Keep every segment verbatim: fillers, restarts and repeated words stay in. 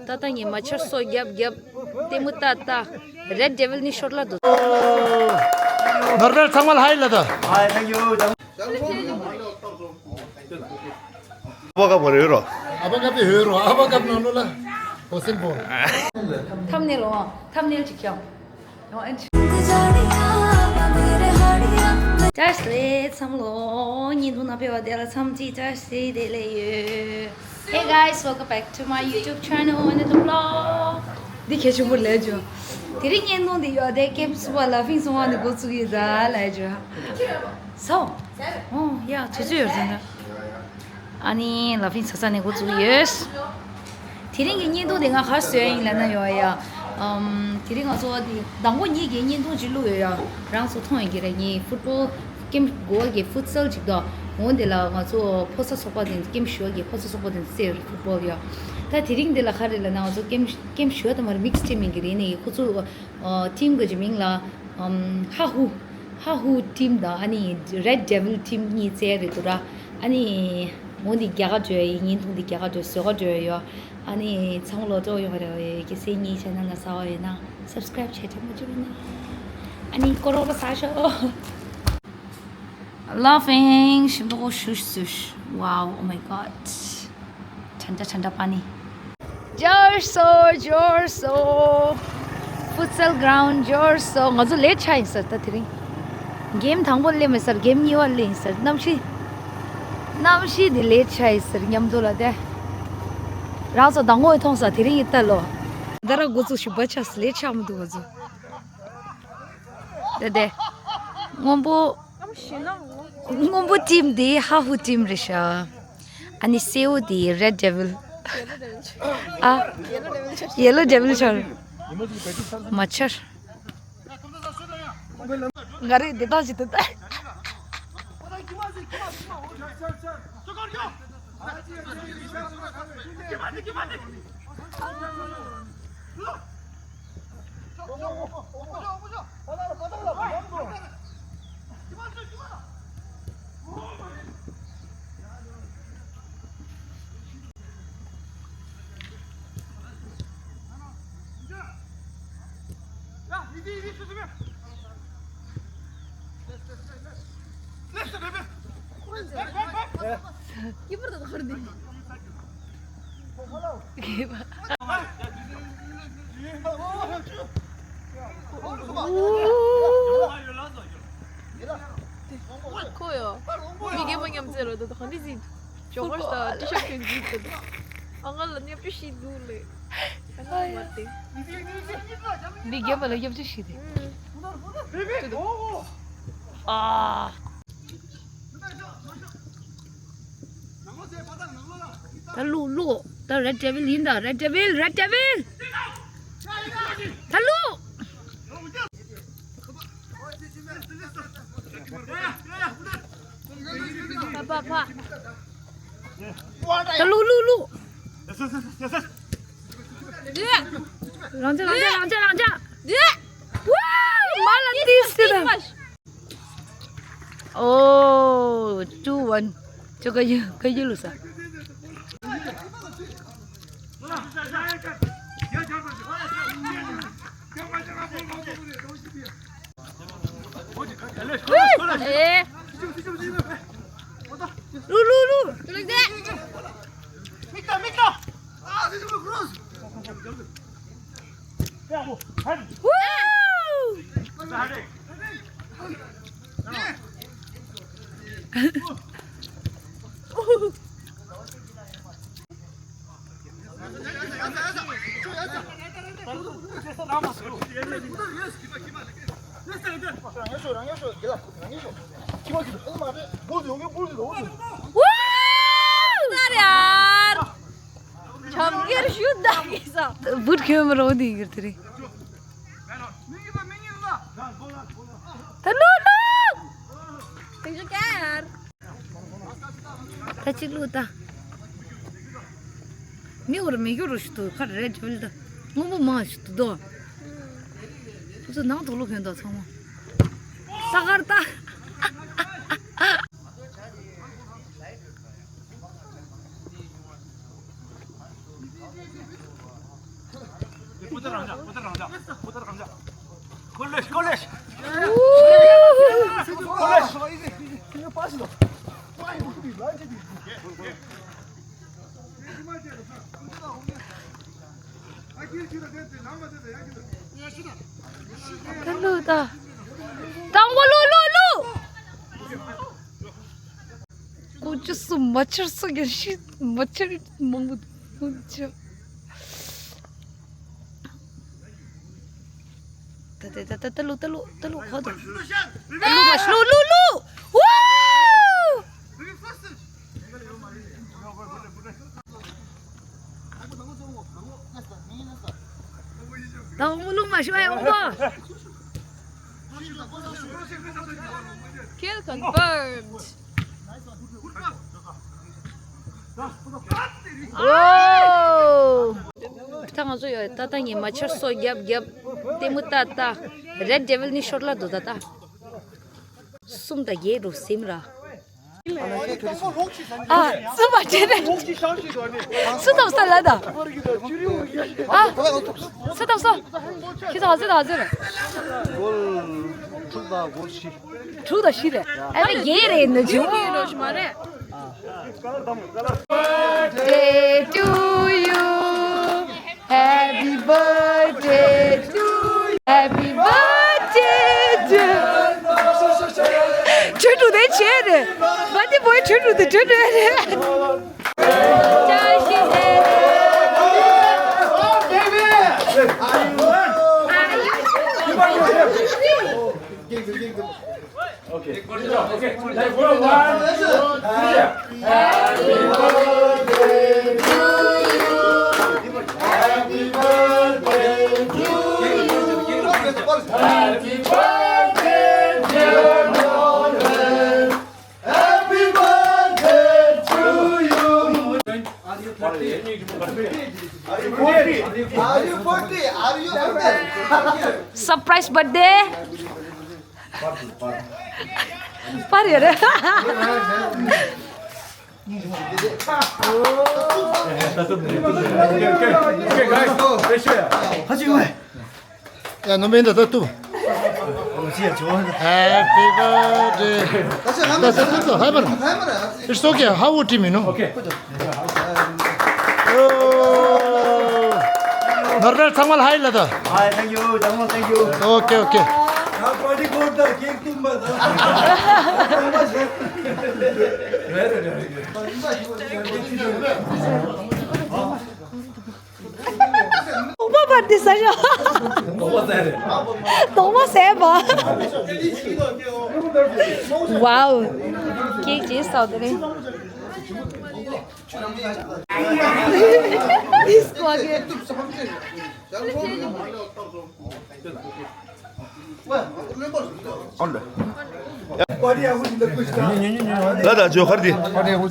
ཏ་ཏ་ངས་མ་ཆར་སོ་རྒྱབ་རྒྱབ། ལྟད་མོ་ལྟ་ལྟ། Red Devil ནི་ཤོར་ལ་འདུག་ནོར་བེལ་ཚང་མ་ལ་ཧའི་ལ་ད། Hi, thank you. ཨ་ཕ་ཀ་བ་རེད་རོ། ཨ་ཕ་ཀ་པི་ཧེ་རོ། ཨ་ཕ་ཀ་ནང་ལོ་ལ་ཧོ་སེན་པོ། ཐམ་ནེལ་འོ། ཐམ་ནེལ་ཅིག་བྱ། འོ་ཨན་ཅི། ཅར་སི་ལེ་ཚང་ལོ། ཉིན་ཐུང་ན་ཕེ་བ་དེ་ལ་ཚམ་ཅི་ཅར་སི་དེ་ལེ་ཡོད། Hey guys, welcome back to my YouTube channel, another vlog. འདི་ཁྱེད་ཆུང་པོ་ལས་བྱུང་། དེ་རིང་ཉིན་ཐུང་འདི་ཡོད་དེ་ཀེམ་སུ་བ་ལ་ཕིང་སུ་བ་འདི་འགོ་བཙུགས་ཡོད་ད་ལས་བྱུང་། So, oh yeah, ཆུ་ཆུ་ཡོད་ཟེར་ན། ཨ་ནི་ལ་ཕིན་ས་ས་ནས་འགོ་བཙུགས་ཡོད། དེ་རིང་གི་བརྙན་ཐུང་དེ་ང་ག་རེ་བཟོས་ཡིན་ལབ་ན་ཡོད་ཡ། ཨམ། དེ་རིང་ང་ཚོ་དེ་མདང་དགོང་གཉིས་ཀྱི་བརྙན་ཐུང་ཅིག་བླུགས་ཡོད་ཡ། རང་ཚོ་མཐོང་ཡོད་ཀྱི་རེད། ངས་ཕུཊ་བོལ་ཀེམ་གོ་བ་གི་ཕུཊ་སལ་ཅིག་དང་འོན་དེ་ལ་ང་ཚོ་ཕོ་གསར་ཚོགས་པ་དེ་ཀེམ་ཞུ་བ་གི་ཕོ་གསར་ཚོགས་པ་དེ་རྩེ་ཕུཊ་བོལ་ཡ། ད་དེ་རིང་དེ་ལ་ག་རེ་ལབ་ན་ང་ཚོ་ཀེམ་ཀེམ་ཞུ་བ་དང་མར་མིག་སི་ཊིམ་ཡིན་གྱི་རེད། ནས་ཁོ་ཚོ་ཊིམ་གི་མིང་ལ། ཨམ། ཧ་ཧུ། ཧ་ཧུ་ཊིམ་དང་ཨ་ནི་རེད་ཌེ་ཝིལ་ཊིམ་གཉིས་རྩེ་རེད་འདུག་ར། ཨ་ནི་འོ་འདི་རྒྱ་གར་འགྲོ་ཡི། བརྙན་ཐུང་འདི་རྒྱ་གར་འགྲོ་བཟོ་གར་འགྲོ་ཡོད། ཨ་ནི་ཚང་མ་ལོ་ཏོག་ཡོང་རེ་བའི་གི་སེ་ཉིན་ཆ་ན་ན་ས་བ་ཡོད་ན་སབ་སི་ཀ་རེབ་བྱེད་ཐུབ་མ་བྱུང་ན། ཨ་ནི་ཀོ་རོ་པ་ས་ཤོ། Laughing ཞིམ་པོ་ཤུ་ཤུ་ཤུ། Wow, oh my god. ཁྲན་ཏྲ་ཁྲན་ཏྲ་པ་ནི། འབྱོར་སོང་། འབྱོར་སོང་། ཕུཊ་སལ་གྷ་རའུན་ཌི་འབྱོར་སོང་། ང་ཚོ་ལེཊ་ཆགས་ཡིན་ཟེར། ད་དེ་རིང་གེམ་དང་པོ་སླེབས་མེད་ཟེར། གེམ་གཉིས་པ་སླེབས་ཡིན་ཟེར། གནམ་གཤིས་གནམ་གཤིས་འདི་ལེཊ་ཆགས་ཡིན་ཟེར་མཉམ་དུ་ལ་དེ། རང་ཚོ་མདང་དགོང་མཐོང་ས་དེ་རིང་ཡིན་ད་ལོ། ད་ར་འགོ་བཙུགས་ཤིག་བ་ཆགས་ལེཊ་ཆགས་མི་འདུག་ང་ཚོ། དེ་དེ། སྔོན་པོ། སྔོན་པོ་ཊིམ་དེ་ཧ་ཧུ་ཊིམ་རེད་ཤག་ཨ་ནི་སེའུ་དེ་རེད་ཌེ་ཝིལ། ཨ། ཡེ་ལོ་ཌེ་ཝིལ་ཤར། མ་ཆར། ང་རེ་འདི་དག་ཅིག་ཏུ་ལྟ། ཁོ་ཡོ། མི་རྒན་པ་མཉམ་ཚེ་རོ་དོ་གང་འདི་ཟིག་ཇོ་གར་ས་ཊི་ཤར་ཊི་གྱོན་གྱི་འདུག་ཨ་ང་ལ་མཉམ་སྤྱོད་ཤིག་འདུག་ལེ། ཨ་ང་མ་དེ། མི་རྒན་པ་ལ་མཉམ་སྤྱོད་ཤིག་དེ། ཨ། ད་ལུག་ལུག་ད་རེད་ཌེ་ཝིལ་ཡིན་ད། རེད་ཌེ་ཝིལ། རེད་ཌེ་ཝིལ། ད་ལུག་ཕ་ཕ་ཕ། ད་ལུག་ལུག་ལུག་རང་ཅག་རང་ཅག་རང་ཅག་རང་ཅག་ཝུའུ། མ་ལ་ཏིས་ཏི་ད། Oh, two one. ཅོ་ག་ཡུ་ག་ཡུ་ལུ་ས། ཨེ། ལུ་ལུ་ལུ། ལུ་ལུ་ལུ། ཡར། ཁྱམས་སྐྱེར་ཞུ་ད་གི་ས། བུད་ཁྱོད་མ་རོ་དེ་གིར་དེ་རེད། ད་ལོ་ལོ། དེ་ཚོ་ཀར། ད་ཅིག་ལོ་ད། མི་འོར་མི་གྱུར་རུ་ཞུ་དུ་ཁར་རེད་ཅོལ་ད། སྔོན་པོ་མང་ཞུ་དུ་དོ། ཁོ་ཚོ་ནང་དུ་ལོ་ཁྱོད་ད་ཚང་མ། ད་གར་ད། ད་ལུ་ད། དང་པོ་ལུ་ལུ་ལུ། ཀུ་ཅི་སུ་མ་ཆར་སུ་གི་ཤི་མ་ཆར་མང་པོ་འདུག་ཅི། ད་ད་ད་ད་ད་ལུ་ད་ལུ་ད་ལུ་ཁོ་ད། ད་ལུ་མ་ཤི་ལུ་ལུ་ལུ། ཝུ། དང་པོ་ལུང་མ་ཤོར་ཡོང་གོ། Kill confirmed. ཨོ། ད་ང་ཚོ་ཡོད་ད་ལྟ་ངས་མ་ཆར་སོ་རྒྱབ་རྒྱབ། ལྟད་མོ་ལྟ་ལྟ། Red Devil ནི་ཤོར་ལ་འདུག་ད་ལྟ། གསུམ་དང་བརྒྱད་རུ་སིམ་ར། ཨ། སུ་མ་བྱེད་རེད། སུ་ཐོབ་ས་ལ་ད། ཨ། སུ་ཐོབ་ས། ཁྱི་ཐོབ་སུ་ཐོབ་ཟེར། གོལ་དྲུག་དང་གོལ་བཞི། དྲུག་དང་བཞི་རེད། ཨ་ནི་བརྒྱད་རེད་ནི་བྱུང་། Birthday to you. Happy birthday to you. Happy birthday to you. ཆོས་དྲུག་དེ་བྱས་རེད། Birthday boy ཆོས་དྲུག་དེ་ཆོས་དྲུག་རེད། Surprise birthday. པར་ཡོད་རེད། ཡ་ནོ་མེན་ད་ད་ཏུ། Happy birthday. ད་ད་ཏུ་ཏུ་ཧའི་པར། It's okay. How would you know? Okay. ནོར་བེར་ཚང་མ་ལ་ཧའི་ལ་ད། Hi, thank you. ཚང་མ་thank you. Okay, okay. ང་པར་ཊི་གོ་ད་ཀེག་བཏུམ་པ་ད། རེད་རེད་རེད། གདོང་པ་པར་ཏི་ཟ་ཤོག་གདོང་པ་ཟ་རེད། གདོང་པ་ཟས་པ། Wow. ཀེག་ཅིག་སའོ་དེ་རིང་། This one. ལ་ད་ཇོ་ཁར་དི།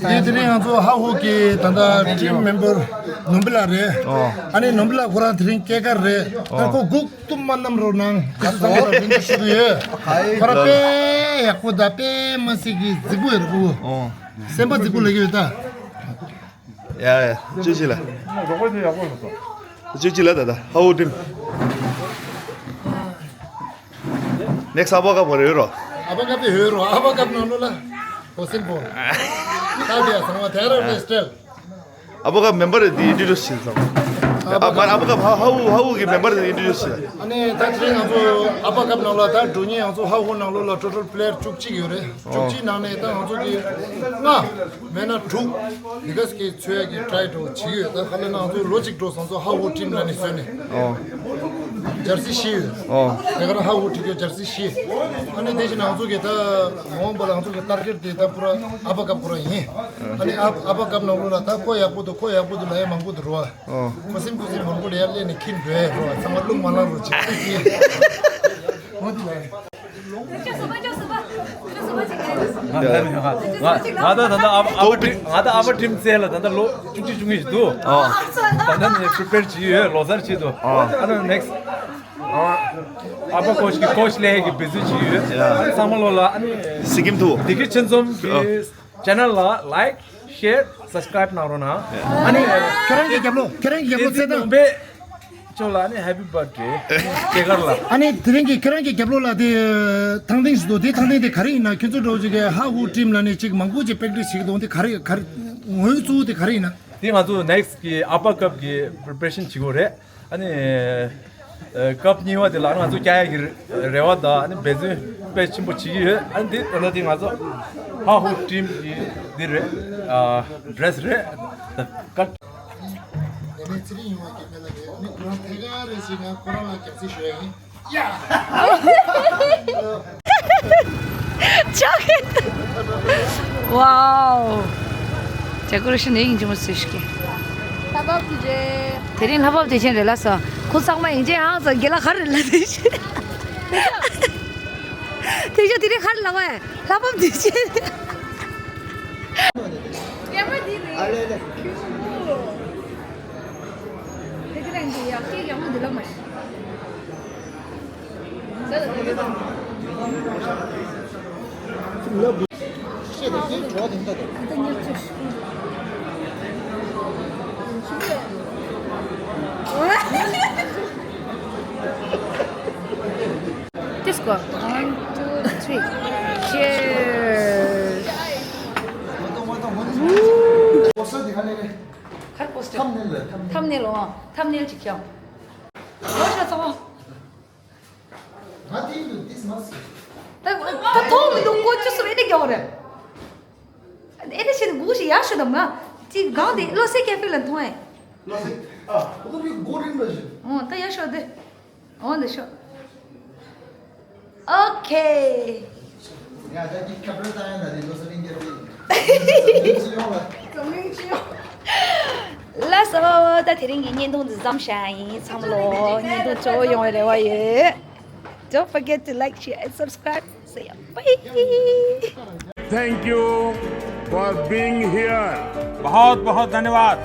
དེ་དེ་རིང་ང་ཚོ་ཧ་ཧོ་གི་ད་ལྟ་ཊིམ་མེམ་བར་ནོམ་བི་ལ་རེད། ཨོ། ཨ་ནི་ནོམ་བི་ལ་ཁོ་རང་དེ་རིང་སྐྱེས་སྐར་རེད། ཨོ། ད་ཁོ་སྒུག་ཏུ་མ་ནམ་རོ་ནང་ཁ་སང་ལ་རིན་ཆེ་ཞུ་གི་ཡོད། ཁོ་རང་དཔེ་ཡག་པོ་ད་དཔེ་མ་སྲིད་གི་རྫིག་པོ་ཡོད་རེད་ཁོ། ཨོ། སེམས་པ་རྫིག་པོ་ལ་ཡོད་ད། ཡ་ཡ་ཅི་ཅི་ལ། ཅི་ཅི་ལ་ད་ད་ཧ་འུ་ཏིམ། ནེགསི་ཨ་བ་ཀབ་ག་རེ་ཡོད་རོ། ཨ་བ་ཀབ་དེ་ཡོད་རོ། ཨ་བ་ཀབ་ནང་ལོ་ལ་ཧོ་སིན་པོ། ད་དེ་ཡ་སང་བ་དེ་ར་རེ་སྟེལ། ཨ་བ་ཀབ་མེམ་བར་དེ་ཨིན་ཊྲོ་ཌིའུ་སི་བྱེད་སོང་། ཨ་བ་ཀབ་ཨ་བ་ཀབ་ཧ་ཧ་འུ་ཧ་འུ་གི་མེམ་བར་དེ་ཨིན་ཊྲོ་ཌིའུ་སི་བྱེད། ཨ་ནི་ད་དེ་རིང་ང་ཚོ་ཨ་བ་ཀབ་ནང་ལ་ད་འགྲོ་ཉིན་ང་ཚོ་ཧ་འུ་ནང་ལོ་ལ་ཊོ་ཊལ་པི་ལེ་ཡར་བཅུ་གཅིག་ཡོད་རེད། བཅུ་གཅིག་ནང་ནས་ད་ང་ཚོ་གི་ལྔ། མེད་ན་དྲུག་ནི་ག་སི་ཀེ་འཚོལ་ཡ་གི་ཊ་རའི་འགྲོ་བྱེད་ཡོད། ད་ཁ་ལ་ན་ང་ཚོ་ལོ་གཅིག་འགྲོ་སོང་ཚོ་ཧ་ཧོ་ཊིམ་ལ་ནི་བཟོས་ནས། ཨོ། ཇར་སི་བཞི་ཡོད། ཨོ། དེ་ག་ར་ཧ་ཧོ་ཊིམ་གྱི་ཇར་སི་བཞི། ཨ་ནི་དེ་བཞིན་ང་ཚོ་གི་ད་མ་འོངས་པ་ལ་ང་ཚོ་གི་ཊར་གེཊ་དེ་ད་པུ་ར་ཨ་བ་ཀབ་པུ་ར་ཡིན། ཨ་ནི་ཨ་ཨ་བ་ཀབ་ནང་ལོ་ལ་ད་ཁོ་ཡག་པོ་འདུག་ཁོ་ཡག་པོ་འདུག་ལ་ཡ་མང་པོ་འདུག་རོ། ཨོ། ཁོ་སེམས་ཁོ་སེམས་མང་པོ་ལ་ཡ་སླེབས་ནས་ཁྱིམ་འགྲོ་ཡ་རོ། ཚང་མ་རླུང་མ་ལངས་རོ་བྱེད། ང་ད་ད་ད་ཨ་ཨ་བ་ཊིམ་ང་ད་ཨ་བ་ཊིམ་རྩལ་ལ་ད་ད་ལོ་བཅུ་གཅིག་བཅུ་གཉིས་ཤིག་འདུག་ཨ། ད་ད་ནས་པི་རི་པེར་བྱེད་ཡོད། ལོ་སར་བྱེད་འདུག་ཨ། ཨ་ནི་ནེགསི་ཨ་བ་ཀོ་ཆི་གི་ཀོ་ཆི་ལྷན་གི་བི་ཛི་བྱེད་ཡོད། ཡ། ཚང་མ་ལོ་ལ་ཨ་ནི་སི་ཀིམ་ཐུ་བདེ་སྐྱིད་ཆེན་ཛོམ་གི་ཨ་ཆེ་ནལ་ལ་ལའིཀ་ཤེར་སབ་སི་ཀ་རའིབ་གནང་རོགས་གནང་། ཡ། ཨ་ནི་ཁྱེད་རང་གི་རྒྱབ་ལོགས་ཁྱེད་རང་གི་རྒྱབ་ལོགས་ཚེ་ཏང་ནང་པའི། ཅོ་ལ་ནི་Happy Birthday། སྐྱེས་སྐར་ལ། ཨ་ནི་དེ་རིང་གི་ཁྱེད་རང་གི་རྒྱབ་ལོགས་ལ་དེ་ཐང་ཐིང་ཞིག་འདུག་དེ་ཐང་ཐིང་དེ་ག་རེ་ཡིན་ན། ཁྱོད་ཚོ་འདྲ་བོ་ཅིག་གི་ཧ་ཧུ་ཊིམ་ལ་ནི་ཅིག་མང་པོ་ཅིག་པེག་ཊི་རེས་བྱེད་ཀྱི་འདུག་དེ་ག་རེ་ག་རེ་ངོས་གཙོ་བོ་དེ་ག་རེ་ཡིན་ན། དེ་ང་ཚོ་ནེག་སི་ཊི་གི་ཨ་པ་ཀབ་གི་པི་རི་པ་རེ་ཤན་བྱེད་དགོས་རེད། ཨ་ནི་ཨ་ཀབ་གཉིས་པ་དེ་ལ་ང་ཚོ་བཀྱག་ཡག་གི་རེ་བ་དང་ཨ་ནི་འབད་བརྩོན་དཔེ་ཆེན་པོ་བྱེད་ཀྱི་ཡོད། ཨ་ནི་དེ་ལྟ་ན་དེ་ང་ཚོ་ཧ་ཧུ་ཊིམ་གི་འདི་རེད། ཨ་ཌི་རེ་སི་རེད། ནས་ནས་ཚེ་རིང་ཡོང་བ་གི་མེད་ལ་གི་ནི་ཁོ་རང་ཐད་ཀར་རེད་ཟེར་ན་ཁོ་རང་ལ་རྒྱག་རྩིས་ཞུ་ཡ་ཡིན། ཡ། ཅག་ཝའོ། ཇ་ཀུ་རེ་ཤན་ནས་ཡིན་གྱི་མོ་སུ་ཞིག་གི། ལྷ་བབས་དེ་ཅན། དེ་རིང་ལྷ་བབས་དེ་ཅན་རེད་ལ་སོ། ཁོ་ཚང་མ་ཡིན་ཅན་ཧང་ཚ་དགེ་ལ་ཁ་རེད་ལ་དེ་ཅན། དེ་ཅན་དེ་རིང་ཁ་རེད་ལ་བས། ལྷ་བབས་དེ་ཅན། ཀེ་མ་ར་དེ་རེད། ཨ་ལེ་ལེ། དེ་དེ་རིང་འདི་ཡག་སྐད་ཡག་མོ་འདི་ལ་མ་ཤི། Just go. One, two, three. Cheers. ཁར་པོ་སི་ཊར། ཐམ་ནེལ་ལ། ཐམ་ནེལ་འོ། ཐམ་ནེལ་ཅིག་ཁྱོང་། ལོ་ཤ་ཚོ། ང་དེ་འདུག་དེ་མ་སི། ད་ད་ཐོག་མི་འདུག་ཀོ་ཅུ་སུ་ཨེ་ནི་རྒྱག་རེད། ཨེ་ནི་ཤི་ནི་གུ་ཤི་ཡ་ཤོ་དམ་ང་། ཅི་གང་དེ་ལོ་སེ་ཀེ་ཧྥེ་ལ་མཐོང་ཨེ། ལོ་སེ། ཨ་ཁོ་ཚོ་རི་གོ་རིང་ལ་ཤི། འོ་ད་ཡ་ཤོ་དེ། འོ་འདི་ཤོ། ཨོ་ཁེ། ཡ་ད་ཀི་ཁ་པར་ད་ཡ་ད་རི་ལོ་སེ་རིང་གེ་རི། ལགས་སོ། ད་དེ་རིང་གི་བརྙན་ཐུང་འདི་མཚམས་བཞག་ཡིན། ཚང་མ་ལོ་བརྙན་ཐུང་སྤྲོ་པོ་ཡོང་བའི་རེ་བ་ཡོད། Don't forget to like, share and subscribe. See ya. Bye. Thank you for being here. बहुत बहुत धन्यवाद।